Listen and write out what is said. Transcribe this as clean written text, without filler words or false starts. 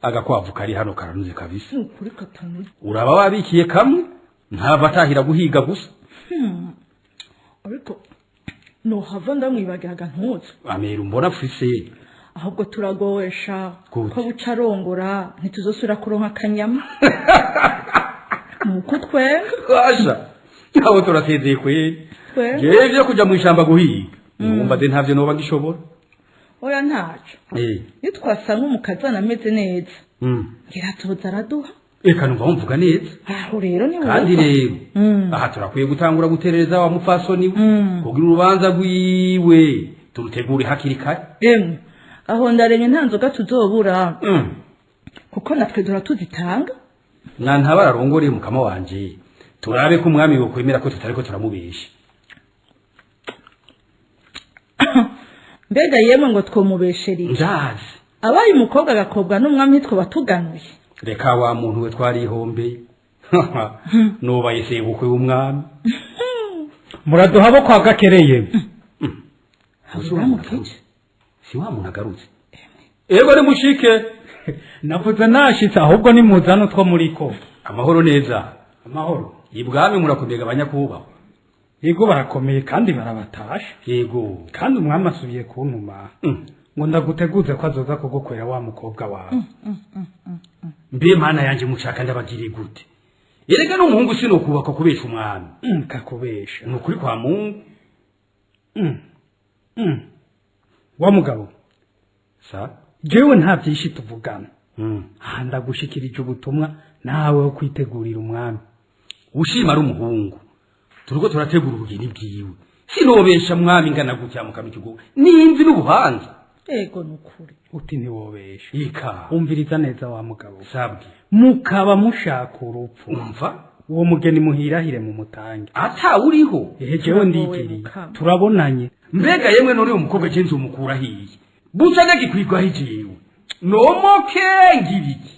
Agakwavu kari hano karanuze kabisa. Nukuri katanuze. Uraba wabikiye kamwe ntava atahira guhiga gusa. Ariko nohava ndamwibagiraga ntuze. Amera mbona mfise. Ahubwo turagowesha. Gute? Ko buca arongora ntituzosubira kuronka akanyama. Nuko twenga. Asha, abo turasezeye kweri. Twenga. Jewe vyo kuja mw'ishamba guhiga numva de ntavyo noba ngishobora. Oya ntaco. Iyo twasanga umukazana ameze neza, ngira tuza araduha. Eka numva wumvuga neza. Aho rero ni Kandi rero aha turakwiye gutangura guterereza wa mupfasoni we kugira urubanza rwiwe turutegure hakiri kare. Emwe aho ndaremye nta nzoga tuzobura, kuko natwe duhora tuzitanga. Mwantabara arongoreye mukama wanje, turabe ko umwami yokwemera ko tutariko turamubesha. Mbega yemwe ngo twomubeshera iki? Ndazi. Abaye umukobwa agakobwa n'umwami ntitwoba tuganuye. Reka wa muntu we twarihombe. Nubaye sebukwe w'umwami. Muraduha bo kwa Gakereye. Uramukije. Si wa muntu agarutse. Ego ni mushike. Navuze nashitse, ahubwo nimuzane utwo muriko. Amahoro neza. Amahoro. Ibwami murakomeye abanyakubahwa. Yego barakomeye kandi barabatasha. Yego. Kandi umwami asubiye kuntuma ngo ndaguteguze ko azoza kugukorera wa mukobwa wawe. Mbe mana yanje mushaka ndabagiriye gute? Erega n'umuhungu sinokubaka kubesha umwami. Kakubesha. Ni ukuri kwa Mungu. Wa mugabo. Sa? Jewe nta byinshi tuvugana. Aha ndagushikirije ubutumwa nawe wo kwitegurira umwami. Ushima ari umuhungu. Turiko turategura ubugeni bwiwe. Sinobesha mwami ngana gutya mukamikigo. Ninzi n'ubuhanza. Ego nukuri. Uti ntiwobesha. Ika. Umviriza neza wa mugabo. Sabwe. Mukaba mushaka urupfu. Umva. Uwo mugeni muhirahire mu mutange. Ata uriho. Ehe jewe ndigiriye. Turabonanye. Mbega yemwe none uyu mukobwa je nzomukura hiye. Buca nyagikwigwa hijewe. Nomoke ngibiki.